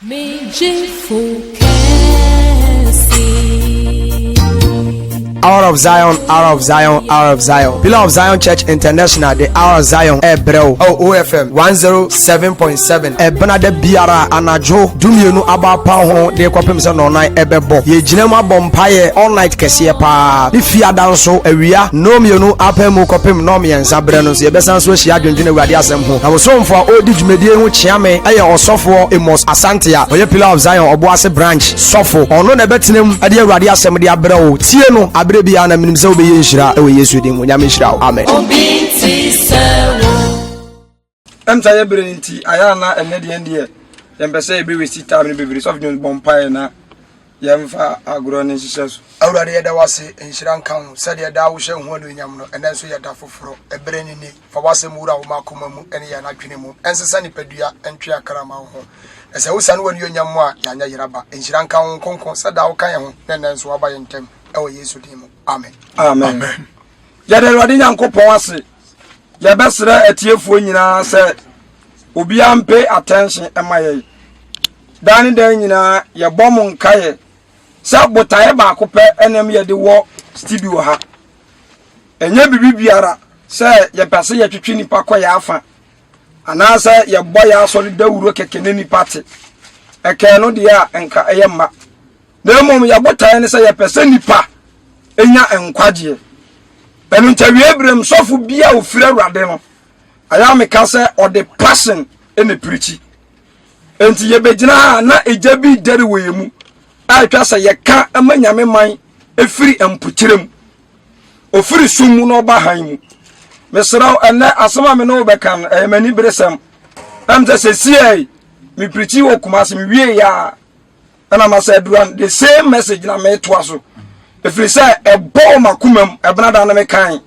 Me gyefo kɛse. Hour of Zion, Hour of Zion, Hour of Zion. Pillar of Zion Church International, the Hour of Zion, ɛbrɛ wo. Oh, OFM 107.7. Ɛbena da biara anadwo 12 aba apa ho de kɔpem sɛ nɔnan ɛbɛbɔ. Yɛgyina mu abɔ mpaeɛ all night kɛseɛ paa. Ne fiada nso awia 2:30 apɛ mu kɔpem 3:30 berɛ no nso yɛbɛsan so ahyia adwendwene Awurade asɛm ho. Na wosomfo a ɔredi dwumadie ho kyea me ɛyɛ ɔsɔfoɔ Amos Asante a ɔyɛ Pillar of Zion Ɔboase branch sɔfo. Ɔno na ɛbɛtena mu ɛde Awurade asɛm de abrɛ wo. Tie no aberɛ biara na menim sɛ wobɛyɛ nhyira ɛwɔ Yesu din mu. Nyame nhyira wo. Amen. Obi nti sɛ wo. Ɛm sɛ yɛ bere no nti ayɛ ana ɛnɛ deɛ deɛ yɛmpɛ sɛ yɛbɛ waste time no bebree. Sɔfo Jones, bɔ mpaeɛ na yɛmfa agorɔ no nhyehyɛ so. Awurade, yɛda wase, nhyira nka ho sɛdeɛ daa wohyɛ ho anuonyam no. Ɛnɛ nso yɛda foforɔ, ɛberɛ ne ni. Fa w'asɛm wura wo makoma mu ne yɛn adwene mu, ɛnsesa nipadua, ɛntwe akrama wo ho, na sɛ wosane w'anuonyam mu a, yɛanyɛ yeraba. Nhyira nka wo nkonko sɛ daa woka yɛn ho na ɛnɛ nso woaba yɛn ntam, ɛwɔ Yesu din mu, amen. Amen. Yɛde Awurade Nyankopɔn ase. Yɛbɛsrɛ atiefoɔ nyinaa sɛ obiara mpay attention ɛma yɛn. Daa ne dan nyinaa yɛbɔ mo nkaeɛ sɛ botaeɛ baako pɛ ɛnam yɛde wɔ studio ha. Ɛnyɛ biribi biara sɛ yɛpɛ sɛ yɛtwetwe nipa kɔ yɛ afa anaasɛ yɛbɔ yɛ asɔre dawuro kɛkɛ ne nipa te ɛkɛn no deɛ a nka ɛyɛ mma, na mmom yɛ botaeɛ ne sɛ yɛpɛ sɛ nipa ɛnya nkwagyeɛ. Ɛno nti awie berɛm sɔfo bi a ofiri Awurade no ayɛ a meka sɛ ɔde passion ɛna preach. Enti yɛbɛgyina ha na egya bi dɛre wɔ yɛn mu a atwa sɛ yɛka ma Nyame man ɛfiri mpokyerɛ mu, ofiri sum mu na ɔba han mu. Mesrɛ wo, ɛnɛ asɛm a me ne wo bɛka no ɛyɛ m'ani bere sɛm. Ɛm sɛ sɛsiei mepreach wɔ Kumase, mewie yɛ a ɛna ma sɛ adura the same message na metoa so, ɛfiri sɛ ɛbɔɔ m'akoma mu ɛbena da no mekan.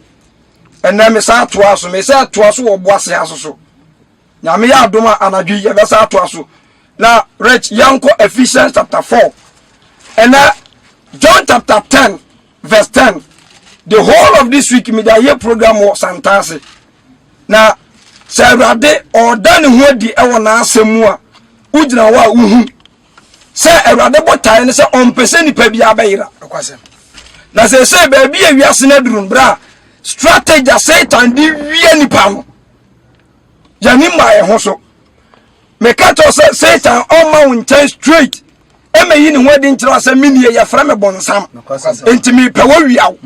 Ɛnɛ mesa atoa so, mesɛ atoa so wɔ Boase ha so. So Nyame yɛ adom a, anadwo yi yɛbɛsa atoa so. Na Rich, yɛnkɔ Ephesians chapter 4. Ɛnɛ John chapter 10 verse 10. The whole of this week mede ayɛ program wɔ Santase na sɛ Awurade ɔda ne ho adi ɛwɔ n'asɛm mu a, wogyina hɔ a wohu sɛ Awurade botaeɛ ne sɛ ɔmpɛ sɛ nipa biara bɛyera. Na sɛ sɛ baabi a wiase no aduru no, berɛ a strategy a Satan de wie nipa no, yɛne ma yɛn ho so. Meka kyerɛ sɛ Satan ɔma wo nkyɛn straight ɛmɛyi ne ho adi nkyerɛ sɛ menie yɛfrɛ me bɔnsam, enti mepɛ wɔ wo.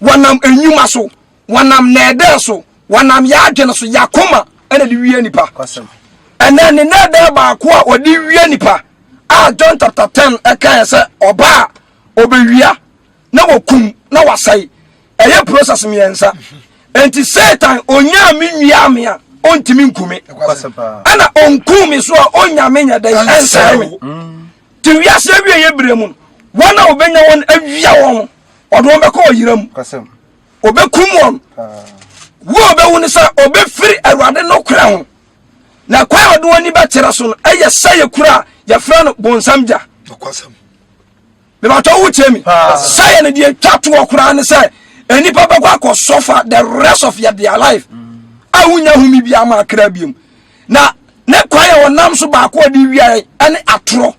Wɔnam enwuma so, wɔnam nɛɛdɛɛ so, wɔnam yɛadwene so, yɛakoma ɛna de wie nipa. Ɛnɛ ne nɛɛdɛɛ baako a wɔde wie nipa a John chapter 10 ɛka yɛ sɛ ɔbaa ɔbɛwia na wɔkum na wasɛe. Ɛyɛ process mmiɛnsa. Enti Satan onyaa me nwia me a, ɔntumi nkume, ɛna ɔnkum me so a, ɔnya me nyɛ dɛn ɛnsɛe me. Te wiase awie yɛ berɛ mu no, wɔn a wɔbɛnya wɔn awia wɔn no, ɔde wɔn bɛkɔ ɔyera mu, ɔbɛkum wɔn. Wo a ɔbɛwu no sɛ ɔbɛfiri Awurade no korɛ ho na kwan a ɔde wɔn ani bɛkyerɛ so no ɛyɛ sɛ yɛ kura a yɛfrɛ no bonsam gya. Mebatɔ wo tie mi sɛ yɛ no deɛ twa toɔ koraa ne sɛ nnipa bɛkɔ akɔ suffer the rest of their life a wonya humi bi ama akra biom. Na ne kwan a ɔnam so baako a ɔde wia ɛne atorɔ.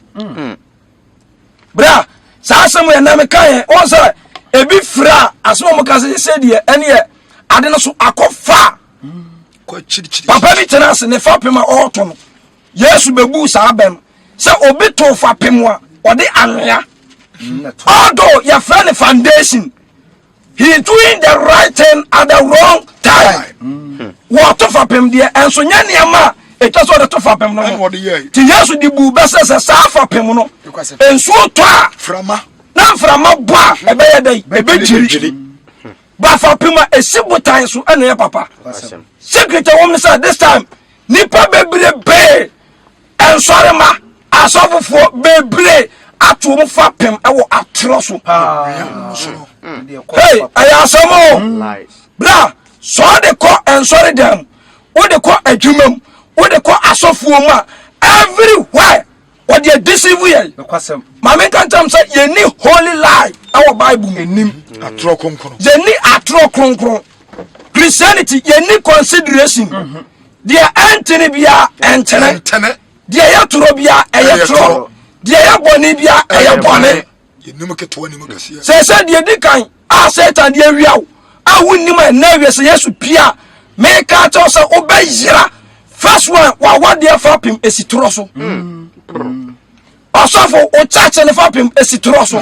Bra saa asɛm yɛ nam ka yɛ wɔn sɛ ebi fira a asɛm a wɔn ka sɛ sɛ deɛ ɛne yɛ ade no so akɔ fa. Papa bi tena ase ne fapem a ɔretɔ no, Yesu bɛbu saa bɛ no sɛ obi to fapem a ɔde anwea, although yɛfrɛ no foundation, he is doing the right thing at the wrong time. Wɔto fapem deɛ, ɛnso nyɛ nneɛma a ɛtwa sɛ ɔde to fapem no ho. Nti Yesu de bu bɛ sɛ saa fapem no, nsuo tɔ a na mframa bɔ a, ɛbɛyɛ dɛn? Ɛbɛgyiri. Ba fapem a ɛsi botan so ɛna yɛ papa. Secret a wɔm no sɛ this time nipa bebrebee nsɔre ma asɔfofoɔ bebree ato wɔn fapem ɛwɔ atorɔ so. Hey, ɛyɛ asɛm o. Bra sɛ ɔde kɔ nsɔre dɛm, wode kɔ adwuma mu, wode kɔ asɔfoɔ mu a, everywhere wɔde adeceive yɛn. Maame nka nkyɛn sɛ yɛni holy lie ɛwɔ Bible mu. Anim atorɔ kronkron. Yɛni atorɔ kronkron. Christianity, yɛni consideration. Deɛ ɛntene biara ɛntene. Ɛntene. Deɛ ɛyɛ torɔ bia ɛyɛ torɔ, deɛ ɛyɛ bɔne bia ɛyɛ bɔne. Sɛ sɛ deɛ di kan a Satan deɛ awia wo a wonnim a ɛnɛ awie sɛ Yesu pia meka kyɛw sɛ wobɛyera. First one, wawadeɛ fa pem esi torɔ so. Ɔsɔfo, wo church ne fa pem esi torɔ so.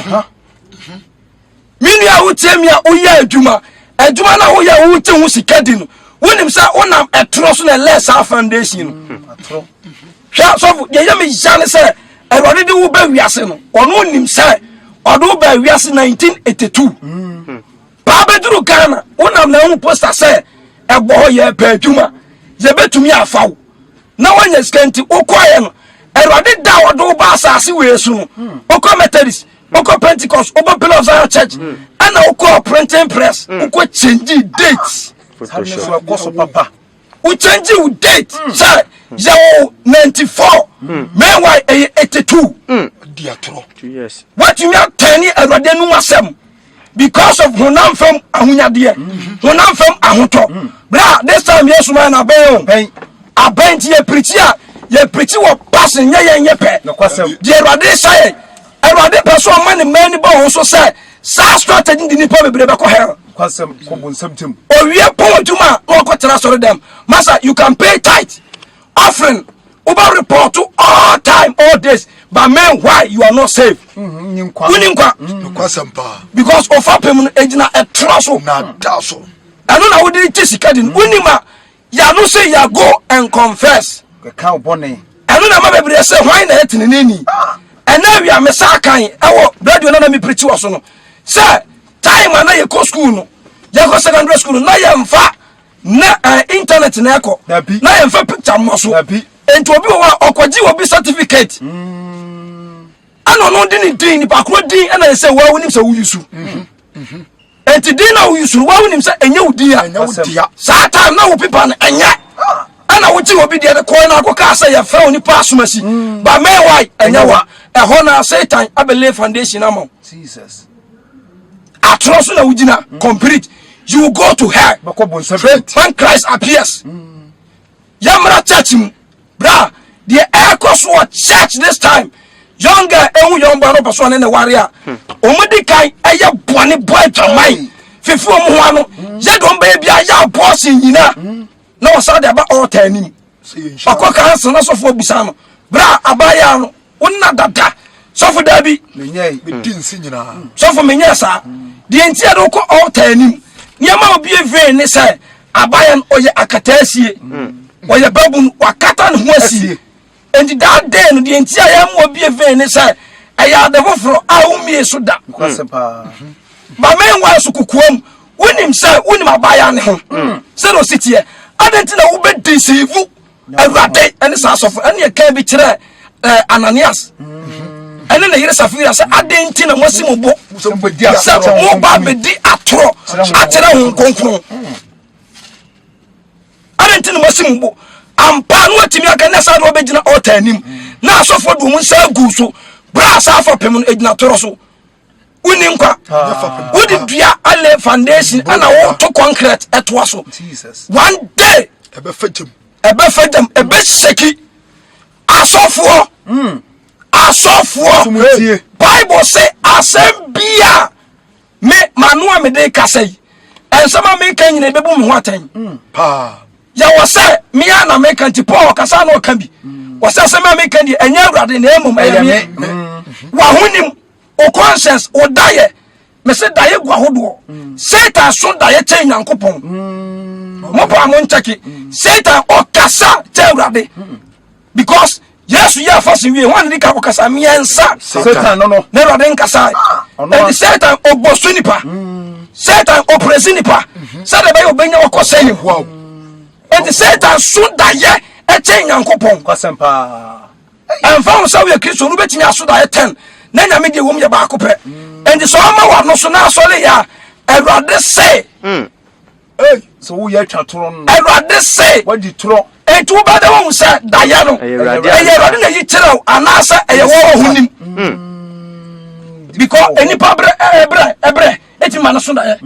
Me nua a wotie mi a woyɛ adwuma, adwuma no a woyɛ wote ho sika di no, wonim sɛ wonam ɛtorɔ so na ɛlɛɛ saa foundation no. Hwɛ sɔfo, deɛ ɛyɛ me ya ne sɛ Awurade de wo ba wiase no, ɔno nim sɛ ɔde wo ba wiase 1982 paa bɛduru Ghana, wonam na ahu poster sɛ ɛbɔ hɔ yɛ pɛ adwuma, yɛbɛtumi afa wo na woanya sika nti wokɔeɛ no, Awurade da a ɔde wo ba asase wei so no, wokɔ Methodist, wokɔ Pentecost, wobɔ Pillar of Zion Church, ɛna wokɔ printing press, wokɔ change date, wo change wo date sɛ yɛwo 94, meanwhile ɛyɛ 82. Watumi atɛne Awurade anum asɛm because of honam fam ahonyadeɛ, honam fam ahotɔ. Bra, this time Yesu ma na abɛn o, abɛn nti yɛ pirikyi a yɛ pirikyi wɔ passion, nyɛ yɛn nyɛ pɛ deɛ Awurade hyɛ yɛn. Awurade pɛ so ɔma ne mmaa ni bɔ wɔn so sɛ saa strategy de nipa bebree bɛkɔ hell. Owie pɔn adwuma a na ɔkɔtena asɔre dɛm. Masa, you can pay tithe, offering, wobɛ report all time, all days, but meanwhile you are not saved. Woni nkwa because ofa pem no egyina ɛtorɔ so, ɛno na wode gye sika di no. Wonim a yano sɛ yɛ go and confess, ɛno na ma bebree sɛ hwan na ɛtene ne ni. Ɛna awia me saa kan ɛwɔ radio na na me pirikyi wɔ so no sɛ time a na yɛkɔ school no, yɛkɔ secondary school no, na yɛmfa na internet na ɛkɔ na yɛmfa picture mmɔ so. Nti obi wɔ hɔ a ɔkɔgye obi certificate ɛna ɔno de ne din, nipa koro din, ɛna yɛ sɛ wɔn wonim sɛ woyi su. Nti din na woyi su no, wɔn wonim sɛ ɛnyɛ wo din a saa time na wo pipa no ɛnyɛ, ɛna wogye obi deɛ de kɔɛ na akɔ kaa sɛ yɛfrɛ wo nipa asomasi, but meanwhile ɛnyɛ wa. Ɛhɔ na Satan abɛlay foundation ama wo. Atorɔ so na wogyina complete, you will go to hell when Christ appears. Yɛmmra church mu. Bra, deɛ ɛrekɔ so wɔ church this time, young girl ehu young boy no pɛ so ɔne ne ware a, wɔn di kan ɛyɛ bɔne bɔ adwaman fifi wɔn ho ano yɛ de wɔn bɛyɛ bi ayɛ abɔɔse nyinaa na wɔsan de aba ɔɔta anim ɔkɔ kansa na sɔfo abusa no, bra, abaayewa no wonna dada? Sɔfo, daabi, sɔfo, menyɛ saa. Deɛ nti a de wokɔ ɔɔta anim nneɛma a obi evee ne sɛ abaayɛ no ɔyɛ akataasie, ɔyɛ babunu, wakata ne ho asie. Nti that day no, deɛ nti a yɛn mu obi evee ne sɛ ɛyɛ ade foforɔ a womie so da ba meanwhile so kokoam wonim sɛ wonim abaayewa ne ho sɛdeɛ ɔsi teɛ. Adi nti na wobɛdi siivu Awurade ɛne saa asɔfo ɛne ɛka bi kyerɛ Ananias ɛne ne yere Safira sɛ adi nti na moasi mo bo sɛ moba bɛdi atorɔ akyerɛ ho kronkron? Adi nti na moasi mo bo ampa no atumi aka ne saa de wɔbɛgyina ɔta anim na asɔfoɔ de wɔn nsa agu so. Berɛ a saa afɔpem no ɛgyina torɔ so, wonni nkwa. Wode dua ale foundation ɛna woto concrete ɛtoa so. One day ɛbɛfa gyam, ɛbɛhyɛki. Asɔfoɔ, asɔfoɔ, Bible sɛ asɛm bi a me mano a mede kasa yi, ɛnsɛm a meka nyina ɛbɛbu me ho atɛn. Yɛwɔ sɛ mea na meka nti Paul ɔkasa na ɔka bi wɔ sɛ asɛm a meka deɛ ɛnyɛ Awurade na mmom ɛyɛ me. Wahonim wo conscience, wo dayɛ. Mese dayɛ gu ahodoɔ. Satan so dayɛ kyɛn Nyankopɔn. Mopɔ a monkyɛke, Satan ɔkasa kyɛn Awurade because Yesu yɛ afa wie wɔn ne ka kɔkasa mmiɛnsa. Satan no no Na Awurade nkasa. Ɛnti Satan ɔbɔ so nipa, Satan ɔprɛsi nipa sɛdeɛ ɛbɛyɛ ɔbɛnya wakɔ sɛyim. Ɛnti Satan so dayɛ ɛkyɛn Nyankopɔn. Kwasɛm paa. Ɛmfa ho sɛ woyɛ Kristo no, wobɛtumi aso dayɛ 10 na Nyame deɛ wɔm yɛ baako pɛ. Ɛnti sɛ ɔma wano so na asɔre yɛ a, Awurade se Sɛ woyɛ atwa torɔ no, Awurade se wadi torɔ. Enti wobɛda wahu sɛ dayɛ no ɛyɛ Awurade ɛyɛ Awurade na yi kyerɛ wo anaasɛ ɛyɛ wɔ wɔ ho nim, because nipa brɛ, ɛbrɛ ɛbrɛ ɛtumi ma no so dayɛ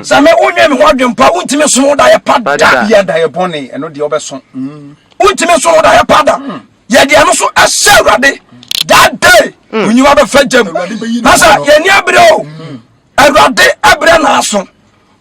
sɛ me wonwe me ho adwempa, wontumi so wo dayɛ pa da. Bia dayɛ bɔne, ɛno deɛ wobɛso. Wontumi so wo dayɛ pa da. Yɛde ɛno so ɛhyɛ Awurade that day. Onyiwa bɛfɛ gyam. Masa yɛni abere o. Awurade ɛbrɛ n'aso.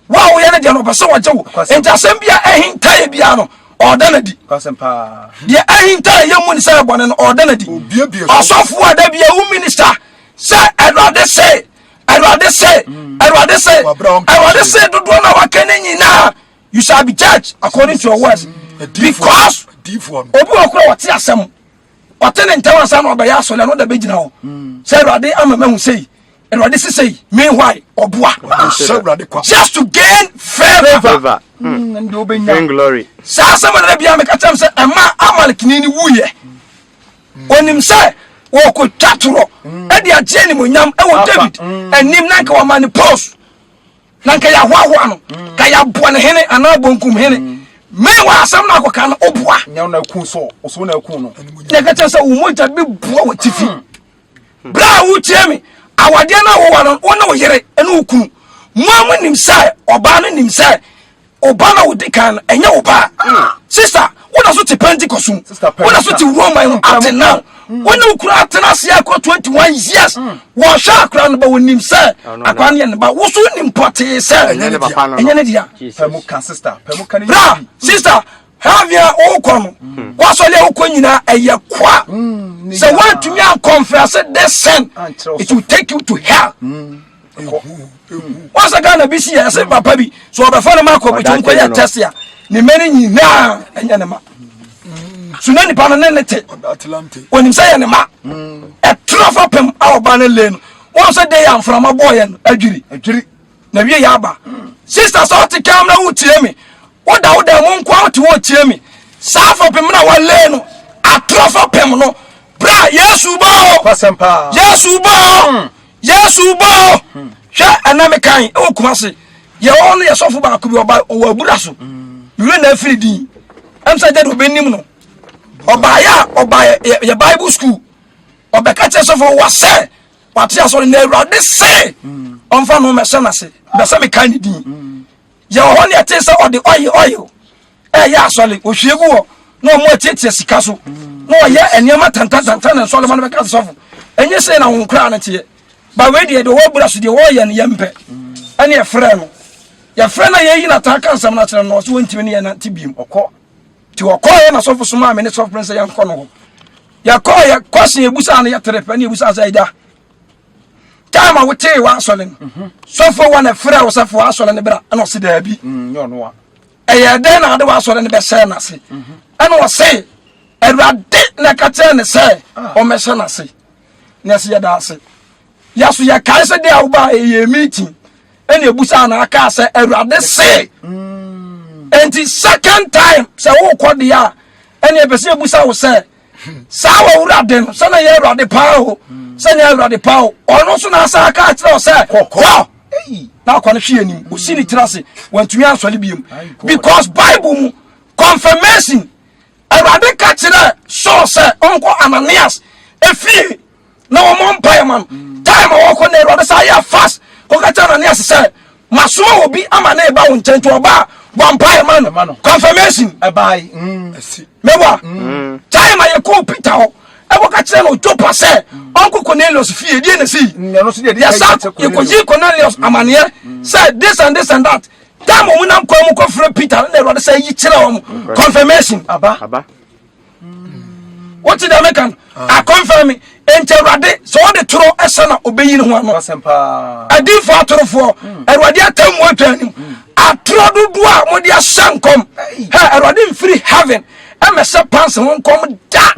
Wo a woyɛ no deɛ no ɔpɛ sɛ wɔgye wo. Nti asɛm bi a ɛhinta yɛ biara no ɔda no adi. Deɛ ɛhinta yɛ mu ne sɛ ɛbɔne no ɔda no adi. Ɔsɔfoɔ a da bia wo minister sɛ Awurade se Awurade se Awurade se Awurade se dodoɔ na waka ne nyinaa you shall be judged according to your words because obi wɔ kora wɔte asɛm ɔte ne ntɛm ansa na ɔbɛyɛ asɔre ɛno da bɛgyina hɔ sɛ Awurade ama mahu sei Awurade se sei meanwhile ɔboa just to gain favor. Glory. Saa asɛm no da bia meka kyerɛ m sɛ ɛma Amalekni no wuyɛ. Onim sɛ wɔkɔtwa torɔ ɛde agye animonyam ɛwɔ David anim na nka wɔma ne post na nka yɛahoahoa no ka yɛaboa ne hene anaa bonkum hene. Meanwhile asɛm no akɔka no woboa na ɛka kyerɛ sɛ wo mogya bɛbua wɔ tifi. Berɛ a wotie me awadeɛ no a wowɔ no wo ne wo yere ne wo kunu mo a monim sɛ ɔbaa no nim sɛ ɔba no a wodi kan no ɛnyɛ wo ba. Sister, woda so te Pentecost mu, woda so te Roman mu up to now. Wo ne wo kunu atena ase akɔ 21 years. Wɔhwɛ akora no ba wɔnim sɛ akora no yɛ ne ba. Wo so nim pɔtee sɛ ɛnyɛ ne dea. Bra sister, havia wokɔ no wasɔre a wokɔ nyinaa ɛyɛ kwa. Sɛ woantumi ankɔmfrɛ this sin, it will take you to hell. Wɔn sɛ Ghana bi si yɛ ɛsɛ papa bi so ɔbɛfa ne ma akɔ bi tó nkɔ yɛ test a ne mɛ ne nyinaa ɛnyɛ ne ma so na nipa no ne ne te onim sɛ yɛ ne ma ɛtoro fa pɛm a ɔba ne lee no. Wɔn sɛ de yɛ anframa bɔɔ yɛ no adwiri na wie yɛ aba. Sister, sɛ ɔte kam na wotie mi woda woda mu nkoa wote wɔ tie mi saa fa pɛm na wɔlee no atorɔ fa pɛm no bra Yesu bɔ Yesu bɔ Yesu bɔ. Hwɛ ɛna me kan ɛwɔ Kumase yɛ wɔn no yɛ sɔfo baako bi ɔba ɔwɔ abura so mewura na afiri din ɛm sɛ gyɛ de ɔbɛnim no ɔbaayɛ a ɔba yɛ Bible school ɔbɛka kyerɛ sɔfo wɔ sɛ wate asɔre na Awurade se ɔmfa no mɛhyɛ n'ase bɛsɛ meka ne din. Yɛwɔ hɔ ne ɛte sɛ ɔde ɔye ɔye ɛyɛ asɔre ohwie gu hɔ na ɔmo atiatia sika so na ɔyɛ nneɛma tantantantan na nsɔre ma no bɛka sɔfo ɛnyɛ sɛ na wɔn koraa no teɛ ba wei deɛ deɛ wɔabura so deɛ wɔyɛ no yɛmpɛ ɛne yɛfrɛ no yɛfrɛ no yɛyi na taa ka nsɛm no akyerɛ no ɔso wɔntumi ne yɛn nante biem ɔkɔ nti ɔkɔɔ yɛ na sɔfo somaa me ne sɔfo sɛ yɛnkɔ no hɔ. Yɛkɔɔ yɛ kɔsen ebusa no yɛtere pɛ ne ebusa sɛ ɛgya time a wotee w'asɔre no sɔfo wa na ɛfrɛ wo sɛ fo asɔre no bra ɛna ɔse daabi ɛyɛ dɛn na ade w'asɔre no bɛhyɛ n'ase ɛna ɔse Awurade na ɛka kyerɛ ne sɛ ɔmmɛhyɛ n'ase na ɛsɛ yɛda ase yɛso yɛkae sɛ de a woba ɛyɛ meeting ɛna ebusa na aka sɛ Awurade se enti second time sɛ wokɔ deɛ a ɛne ɛpɛ sɛ ebusa wo sɛ saa wɔ Awurade no sɛ na yɛ Awurade paa o sɛ nyɛ Awurade paa o ɔno nso na asa aka akyerɛ wo sɛ kɔ na akɔ no hwe anim osi ne tiri ase wantumi ansɔre biom because Bible mu confirmation Awurade ka kyerɛ Saul sɛ ɔnkɔ Ananias efie na wɔn mpaeɛ ma no time a wɔkɔ na Awurade sɛ ayɛ fast kɔka kyerɛ Ananias sɛ masoma obi ama ne ba wo nkyɛn nti ɔba a bɔ mpaeɛ ma no confirmation mɛwa time a yɛkɔɔ Peter hɔ ɛkɔka kyerɛ no Jopa sɛ ɔnkɔ Cornelius fie deɛ na si yɛsa yɛkɔyi Cornelius amaneɛ sɛ this and this and that time wɔn nam kwan mu kɔfrɛ Peter na Awurade sɛ yi kyerɛ wɔn confirmation aba. Wote deɛ meka no akɔmfɛn me nti Awurade sɛ ɔde toro ɛsɛ na ɔbɛyi ne ho ano adiifoɔ atorofoɔ Awurade atammu atwa anim atorɔ dodoɔ a mode ahyɛ nkɔm hɛ Awurade mfiri heaven ɛmɛhyɛ pans ho nkɔm da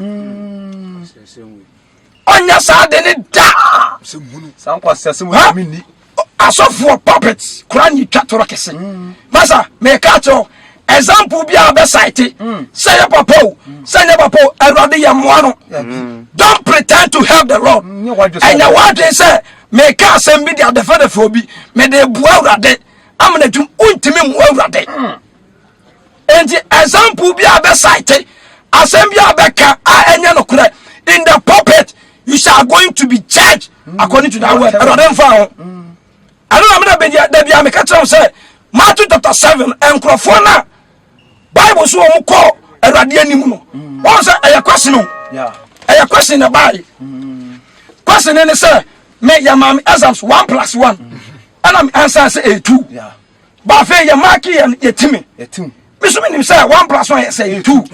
ɔnyɛ saa de ne da asɔfoɔ puppet kora ne twa torɔ kɛse masa meka kyerɛ example bi a bɛsaete sɛ yɛ papa o sɛ nyɛ papa o Awurade yɛ mmoa no. Don't pretend to help the Lord. Ɛnyɛ w'adwen sɛ meka asɛm bi de adɛfɛdɛfɛ obi mede boa Awurade amana dwum wontumi mmoa Awurade. Enti example bi a bɛsaete asɛm bi a bɛka a ɛnyɛ nokorɛ in the pulpit you shall going to be judged according to that word. Awurade mfa ho ɛno na mena bɛdi da bia meka kyerɛ wo sɛ Matthew chapter 7 nkurɔfoɔ no a Bible so wɔn kɔ Awurade anim no wɔn sɛ ɛyɛ question o. Ɛyɛ question na baayi. Question ne sɛ me yɛ maame exams 1 plus 1. Ɛna me answer sɛ ɛyɛ 2. Ba afei yɛ maaki yɛ yɛ ti me. Me so menim sɛ 1 plus 1 yɛ sɛ ɛyɛ 2.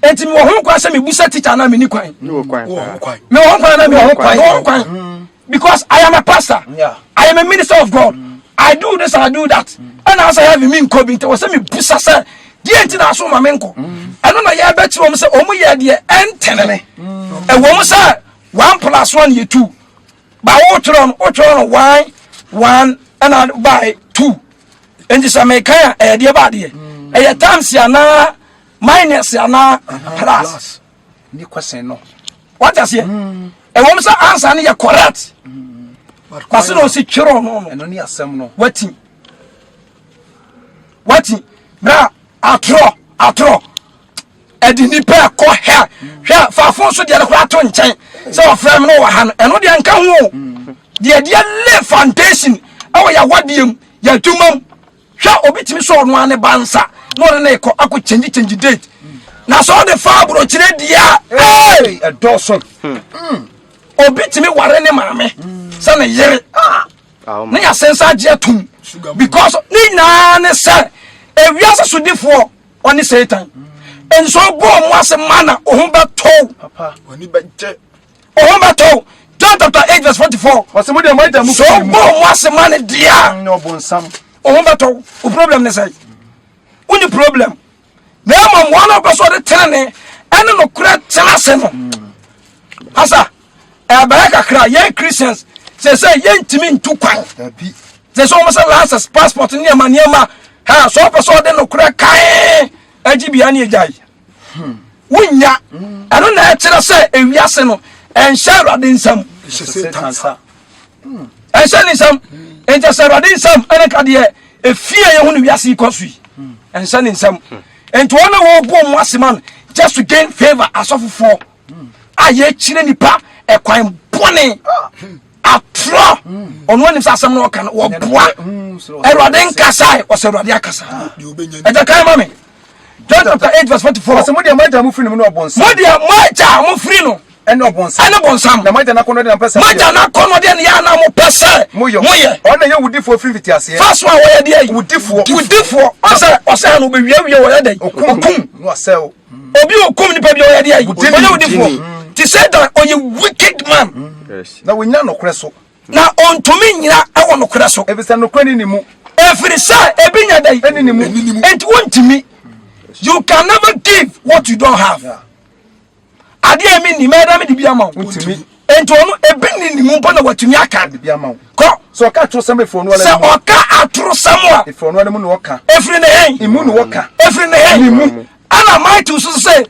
Enti mewɔ ho kwan sɛ mebusa teacher na menni kwan. Mewɔ ho kwan na mewɔ ho kwan. Mewɔ ho kwan. Because I am a pastor. Yeah. I am a minister of God. I do this, I do that. Ɛna asɛ heaven mi nkɔ bi nti wɔ sɛ mebusa sɛ deɛ nti na aso ma me nkɔ. Ɛno na yɛbɛkyerɛ wɔn sɛ wɔn yɛ deɛ ɛntene. Ɛwɔ mu sɛ 1 plus 1 yɛ 2. Ba wotwerɛ no wotwerɛ no 1 1 ɛna by 2. Nti sɛ mekan a ɛyɛ deɛ ba adeɛ. Ɛyɛ times anaa minus anaa plus. Ne question no. Wate aseɛ? Ɛwɔ mu sɛ answer no yɛ correct. Kwasi na ɔsi twerɛ no no. Ɛno ne asɛm no. Wati. Wati. Na atorɔ atorɔ. Ɛde nipa ɛkɔ hɛ. Hwɛ faafo nso deɛ no koraa to nkyɛn. Sɛ ɔfrɛ mi no wɔ ha no ɛno deɛ nka ho o. Deɛ deɛ lay foundation ɛwɔ yɛ awadeɛ mu yɛ adwuma mu. Hwɛ obi tumi sɔ ɔno ara ne ba nsa na ɔde ne kɔ akɔ change change date. Na sɛ ɔde fa aburokyerɛ deɛ a. Ee! Ɛdɔɔso. Obi tumi ware ne maame sɛ ne yere ne yɛasensa agye atum because ne nyinaa ne sɛ ewiase sodifoɔ ɔne Satan. Nso bɔ ɔmo ase ma na ɔho bɛtɔw. Ɔho bɛtɔw. John chapter 8 verse 44. Ɔsɛ mo deɛ mo agya mo So firi mu. bɔ ɔmo ase ma ne deɛ a Nyɛ ɔbonsam. ɔho bɛtɔw. O problem ne sɛ wonni problem. Na mmom wɔn a wɔpɛ sɛ ɔde tenene ɛne nokorɛ tena ase no. Asa ɛbɛyɛ kakra yɛn Christians sɛ sɛ yɛntumi ntu kwan. Dabi. Sɛ sɛ wɔn sɛ license passport nneɛma nneɛma ha sɛ ɔpɛ sɛ ɔde nokorɛ kan agye bia ne agya yi. Wonya ɛno na ɛkyerɛ sɛ ewiase no ɛnhyɛ Awurade nsam. Ɛnhyɛ ne nsam. Nkyɛ sɛ Awurade nsam ɛne ka deɛ efie a yɛhu no wiase yi kɔ so yi. Ɛnhyɛ ne nsam. Nti wɔn a wɔbɔ wɔn ase ma no just to gain favour asɔfofoɔ a yɛkyerɛ nipa ɛkwan bɔne atorɔ. Ɔno anim sɛ asɛm no ɔka no wɔboa. Awurade nkasa ɔsɛ Awurade akasa. Ɛgya kan ma me. John chapter 8 verse 44. Ɔsɛ mo deɛ mo agya mo firi no mu ne ɔbonsam. Mo deɛ mo agya mo firi no. Ɛne ɔbonsam. Ɛne bonsam. Na mo agya n'akɔnnɔ deɛ na mo pɛ sɛ Mo agya n'akɔnnɔ deɛ na yɛ ana mo pɛ sɛ. Moyɛ. Moyɛ. Ɔno na ɛyɛ wudifoɔ firi mfitiaseɛ. First one wɔyɛ deɛ yi. Wudifoɔ. Wudifoɔ. Ɔsɛ ɔsɛ ha no obewiawie wɔyɛ dɛ. Okum. Okum. Na wasɛe wo. Obi okum nipa bi ɔyɛ deɛ yi. Wudini. Ɔyɛ wudifoɔ. Ti Satan ɔyɛ wicked man. Yes. Na wɔnnya nokorɛ so. Na ɔntumi nyina ɛwɔ nokorɛ so. Efisɛ nokorɛ ni ne mu. Efiri sɛ ebi nya dɛ. Ɛni ne mu. Enti wontumi. You can never give what you don't have. Yeah. Adeɛ a mi ni mɛda mi de bi ama wo. Wontumi. Enti ɔno ebi ni ne mu mpo na watumi aka. De bi ama wo. Kɔ. Sɛ ɔka atorosɛm efiri ɔno ara Sɛ ne mu. ɔka atorosɛm a. Efiri ɔno ara mu na ɔka. Efiri ne hɛn. Emu na ɔka. Efiri ne hɛn. Ne mu. Ɛna Matthew nso sɛ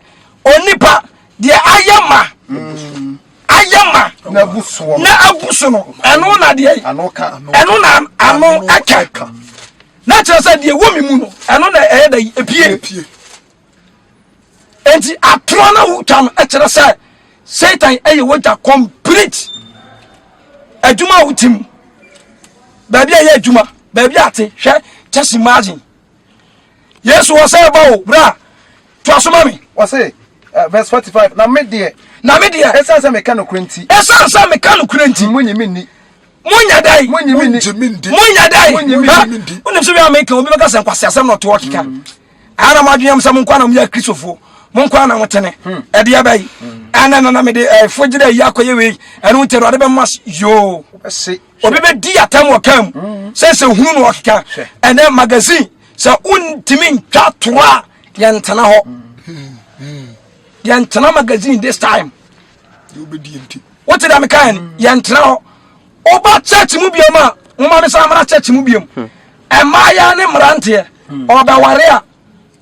onipa deɛ ayɛ ma. Ayɛ ma. Na abu soɔ. Na abu so no. Ɛno na deɛ. Ano ka. Ɛno na ano ɛka. Na kyerɛ sɛ deɛ wɔ mi mu no ɛno na ɛyɛ dɛ epie. Enti atorɔ na wotwa no ɛkyerɛ sɛ Satan ɛyɛ wogya complete. Adwuma a wotim baabi a ɛyɛ adwuma baabi a te hwɛ just imagine Yesu wɔ sɛ ɛba o bra to aso ma me. Wɔse verse 45 na me deɛ na me deɛ ɛsiane sɛ meka nokorɛ nti ɛsiane sɛ meka nokorɛ nti monyi me nni monyɛ dɛn monyi me nni monyɛ dɛn Monyi me nni. wonim sɛ wia meka obi bɛka sɛ nkwase asɛm na ɔtoɔ keka ana mo adwene sɛ mo nkwa na moyɛ kristofoɔ mo nkwa na motene ɛdeɛ bɛyi ɛna nana mede fogyerɛ yi akɔyɛ wei ɛno nti awurade bɛma yoo wobɛhye obi bɛdi atam wɔ kam sɛ sɛ hunu no ɔkeka ɛnɛ magazine sɛ wontumi ntwa toro a yɛntena hɔ yɛntena magazine this time wote dɛ mekae no yɛntena hɔ woba church mu biom a woma me sa mmra church mu biom ɛmaayɛ ne mmeranteɛ ɔbɛware a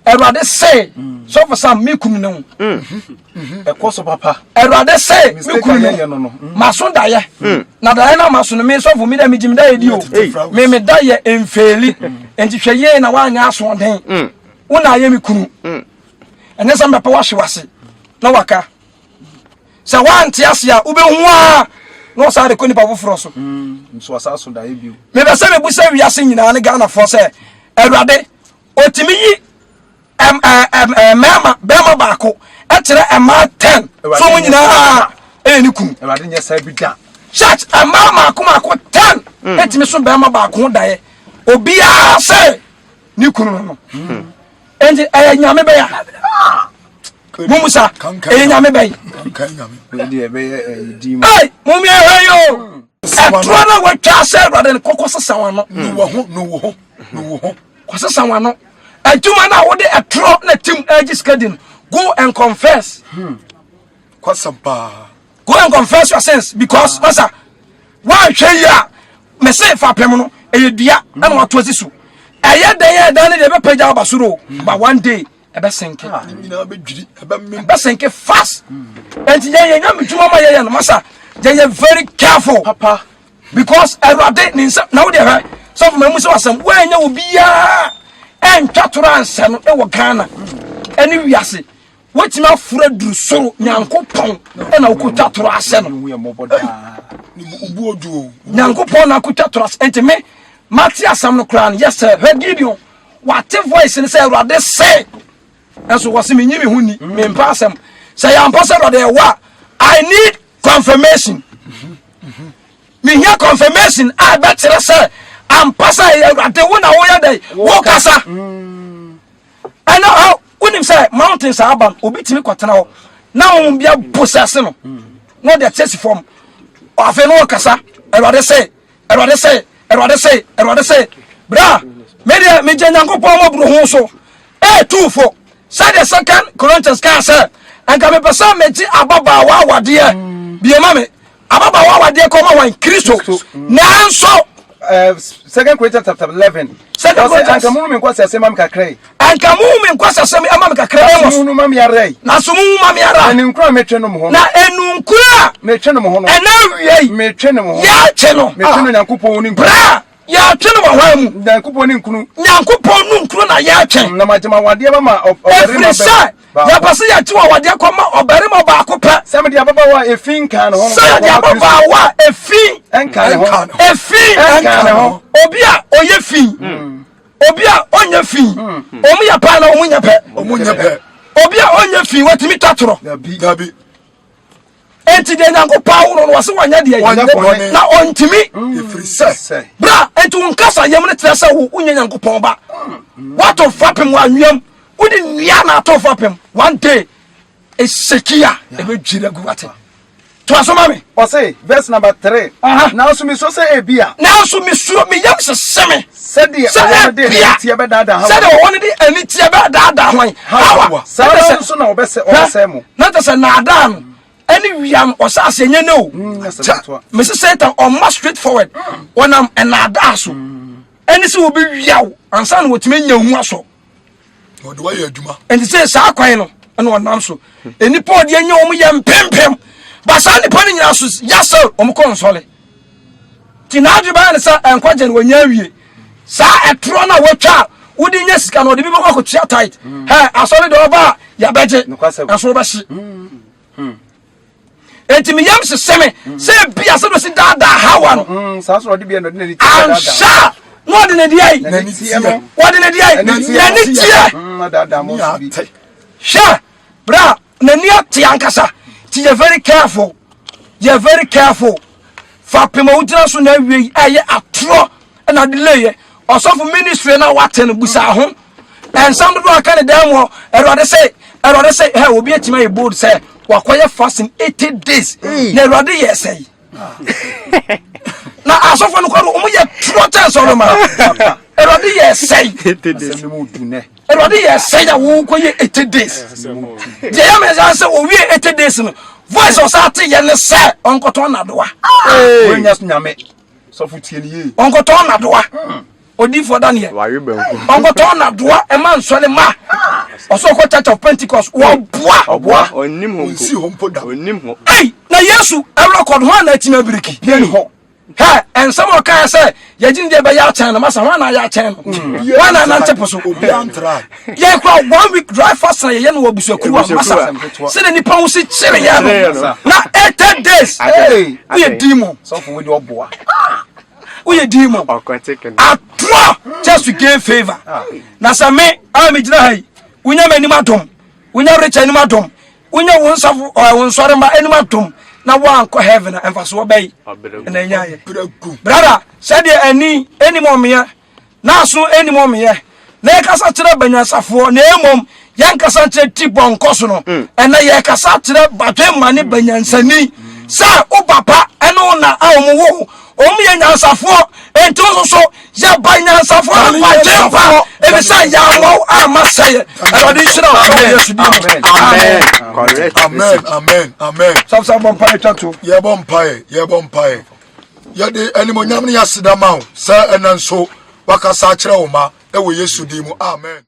Awurade se sɔfo Sam me kunu ne wo. Ɛkɔ so papa. Awurade se me Mistake kunu a ne yɛyɛ no wo. no. Maso dayɛ. Na dayɛ na maso no me sɔfo me dɛ me gyim dayɛ di o. Me me dayɛ mfeeli. Enti hwɛ yie na woanyɛ asoɔden. Wo na ayɛ me kunu. Ɛnyɛ sɛ mbɛpɛ wahwe wase na waka. Sɛ woante ase a wobɛhu a na ɔsan de kɔ nipa foforɔ so. Nso ɔsan so dayɛ bio. Mepɛ sɛ mebu sɛ wiase nyinaa ne Ghanafoɔ sɛ Awurade otumi yi mmarima bɛrima baako ɛkyerɛ mmaa 10 so ɔmo nyinaa ɛyɛ ne kunu. Awurade nyɛ saa bi da. Church mmaa maako maako 10 ɛtumi so bɛrima baako ho daeɛ, obiara sɛ ne kunu no no. Enti ɛyɛ nyame bɛyɛ a mumusa, ɛyɛ nyame bɛyi. Kankan nyame. Wei deɛ ɛbɛyɛ ɛyɛ din mu. Ei, mumia hwɛ yi o, ɛtorɔ no a wɔatwa sɛ Awurade no kɔkɔ sesa wɔn ano. Nu wɔ ho, nu wo ho, nu wo ho. Kɔsesa wɔn ano. Adwuma no a wode ɛtorɔ na tim agye sika di no, go and confess. Kwasɛm paa. Go and confess your sins because masa woanhwɛ yi a, mese fapem no ɛyɛ dua ɛna wato asi so. Ɛyɛ dɛn yɛ dan no deɛ ɛbɛpagya aba soro o, but one day ɛbɛsenke. Ne nyinaa bɛdwiri, ɛbɛmem. Ɛbɛsenke fast. Enti yɛn yɛn nyame dwuma ma yɛyɛ no, masa yɛyɛ very careful Papa. because Awurade ne nsa na wode hwɛ sɔfo ma mu sɛ wasɛm woanyɛ obiaa ɛntwa toro ansɛ no ɛwɔ Ghana ɛne wiase. Woatumi aforo aduru soro Nyankopɔn ɛna wokɔtwa toro ahyɛ no. Hu yɛ mmɔbɔ daa. Ne bu obu odu o. Nyankopɔn na akɔtwa toro ahyɛ. Enti me mate asɛm no koraa no, yɛ sɛ hwɛ Gideon wate voice no sɛ Awurade se, ɛnso wɔ se menyi me ho ni, mempa asɛm sɛ yɛampa sɛ Awurade ɛwɔ a, I need confirmation. Mehia confirmation a ɛbɛkyerɛ sɛ ampa sɛ ɛyɛ Awurade wo na woyɛ dɛn wokasa. Ɛna ɔ wonim sɛ mountains a aba no, obi tumi kɔtena hɔ na honhom bi abosɛse no na ɔde akyɛ si fam. Afei na ɔkasa, Awurade sɛ, Awurade sɛ, Awurade sɛ, Awurade sɛ. Bra, medeɛ megye Nyankopɔn mmɔboro ho so ɛɛtu fo sɛdeɛ Second Corinthians kaa sɛ ɛnka mepɛ sɛ megye ababaawa awadeɛ biema me ababaawa awadeɛ kɔma wan Kristo nanso Second Corinthians chapter 11. Second Ɔsɛ, Corinthians. Anka mo me nkɔ sɛ ma me kakra yi. Anka mo me nkwasasɛm ama me kakra. Na Amos so mo ma me ara yi. Na so mo ma me ara. Ɛne nkura a metwe no mo ho no. Na enunkura a Metwe no mo ho no. ɛna awie yi Metwe no mo ho. yɛatwe no. Metwe no Nyankopɔn ne nkunu. Bra, yɛatwe no wɔ hwan mu? Nyankopɔn ne nkunu. Nyankopɔn no nkuro na yɛatwe. Na magye ma wadeɛ ma ma ɔbarima ɛfiri sɛ baako. yɛpɛ sɛ yɛgye wɔ awadeɛ kɔma ɔbarima baako pɛ. Sɛ mede ababaawa a efi nka ne ho no. Sɛ yɛde ababaawa a efi Ɛnka ne ho. Ɛnka ne ho. Efi Ɛnka ne ho. Obi a ɔyɛ fi, obi a ɔnyɛ fi, ɔmo yɛ pɛ na ɔmo nyɛ pɛ. Ɔmo nyɛ pɛ. Obi a ɔnyɛ fi watumi twa torɔ. Dabi. Dabi. Enti deɛ Nyankopɔn awo no no, wɔse wɔnyɛ deɛ Wɔnyɛ bɔne. na ɔntumi. Ɛfiri sɛ. Sɛ. Bra, enti wo nkasa yam no kyerɛ sɛ wo wonyɛ Nyankopɔn ba. Woato fapem wɔ anweam, wode nnua na ato fapem. One day ɛsɛki a ɛbɛdwiri agu. Wate? Toa so ma me. Ɔse verse number 3. Aha. Nanso mesuo sɛ ebia. Nanso mesuro, me yam hyehye me. Sɛdeɛ sɛ ɔwɔ no de ebia aniteɛ bɛdaadaa Hawa. Sɛdeɛ ɔwɔ no de aniteɛ bɛdaadaa hwan? Hawa. Saa Na kyerɛ ara sɛ- nso na ɔbɛsɛ ɔbɛsɛe mo. Na kyerɛ sɛ naadaa no ɛne wia no ɔhyɛ aseɛ nyɛ ne o. Nyɛ sɛ ketewa. Mese Satan ɔmma straight forward, ɔnam ɛnaadaa so ɛne sɛ wɔbɛwia wo ansa na wɔtumi anya hu asɔ. Ɔde wayɛ adwuma. Nti sɛ saa kwan no ɛna ɔnam so nnipa ɔde anya wɔn yɛ mpempem ba saa nnipa no nyinaa so yasɛ wɔn kɔ nsɔle nti n'adwe bɛyɛ ne sɛ nkwagye no wɔnya awie. Saa ɛtorɔ no a wɔatwa a wode nya sika no, ɔde bi bɛkɔ akɔtua tithe. Hɛ asɔre deɛ ɔba a yɛbɛgye. Nokwasɛm. Ɛso wobɛhye. Enti meyam hyehye me sɛ bia sɛ dɔsi daadaa Hawa no. Saa so na ɔde bia na ɔde n'ani teɛ anhyɛ daadaa. a na ɔde ne deɛ yi N'ani teɛ no. Wɔde ne deɛ yi N'ani teɛ. n'ani teɛ. Adaadaa mo Ne nso bi. ate. Hwɛ, bra, n'ani ate ankasa. Nti yɛ very careful, yɛ very careful. Fapem a wogyina so na awie yi ɛyɛ atorɔ ɛna de leyɛ ɔsɔfo ministry na wate no busa ho ɛnsɛm dodoɔ aka ne dan mu hɔ. Awurade sɛ, Awurade sɛ, hɛ obi atumi ayɛ bold sɛ wakɔyɛ fasting 80 days na Awurade yɛ sɛ yi na asɔfo no kɔ no wɔn yɛ torɔ kyɛn sɛ ɔno ma Awurade yɛ sɛ yi. Asɛm no mu du nɛ. Awurade yɛ sɛ a wɔkɔ yɛ 80 days deɛ yɛ mɛ sɛ wɔwie 80 days no, voice ɔsa ate yɛ ne sɛ ɔnkɔtɔn nadoa. Wɔnya so nyame. Sɔfo tie ne yie. Ɔnkɔtɔn nadoa, odiifoɔ Daniel. Wawe banku. Ɔnkɔtɔn nadoa ɛma nsɔre ma ɔsɛ ɔkɔ Church of Pentecost. Wɔboa. Ɔboa. Ɔnnim hɔ Ɔnsi mpo. hɔ mpo da. Ɔnnim hɔ. Ei, na Yesu ɛrekɔd ho ana atumi abiriki? Bia ni hɔ. Hɛ ɛnsɛm a ɔkae sɛ yɛgye ne deɛ bɛyɛ akyɛn no, masa ho ana ayɛ akyɛn no ho ana anante po so. Obiara ntra. Yɛn kura one week dry fast na yɛyɛ no wɔ abusuakuo a masa sɛdeɛ nipa ho si kyere yɛn no na 80 days. Hey. Woyɛ demon. Sɔfo wo de ɔboa. Woyɛ demon. Ɔkɔte kene. Atorɔ just to gain favour. Na sɛ me a megyina ha yi, wonya m'anim adom, wonya Rich anim adom. Wonya wo nsafo ɔɛ wo nsɔremma anim atom na woankɔ heaven a mfasoɔ bɛyi na ɛnyaeɛ. Brada, sɛdeɛ ani anim ɔmeɛ na aso anim ɔmeɛ na yɛkasa kyerɛ banyansafoɔ na mmom yɛnkasa nkyerɛ ti bɔnkɔ so no mm. ɛnɛ yɛkasa kyerɛ badwemma ne banyansani sɛ wo papa ɛne wo na a wɔn wo wɔn yɛ nyansafoɔ nti wo nso so yɛba nyansafoɔ no badwemma efisɛ yɛammɔ wo amma sɛyɛ awurade nhyira wo wɔ yesu din mu amen amen amen amen sɔfsɛ bɔ mpaeɛ twa to yɛbɔ mpaeɛ yɛbɔ mpaeɛ yɛde animonyam ne yɛaseda ma wo sɛ ɛnɛ nso wakasa akyerɛ wo ma ɛwɔ yesu din mu amen.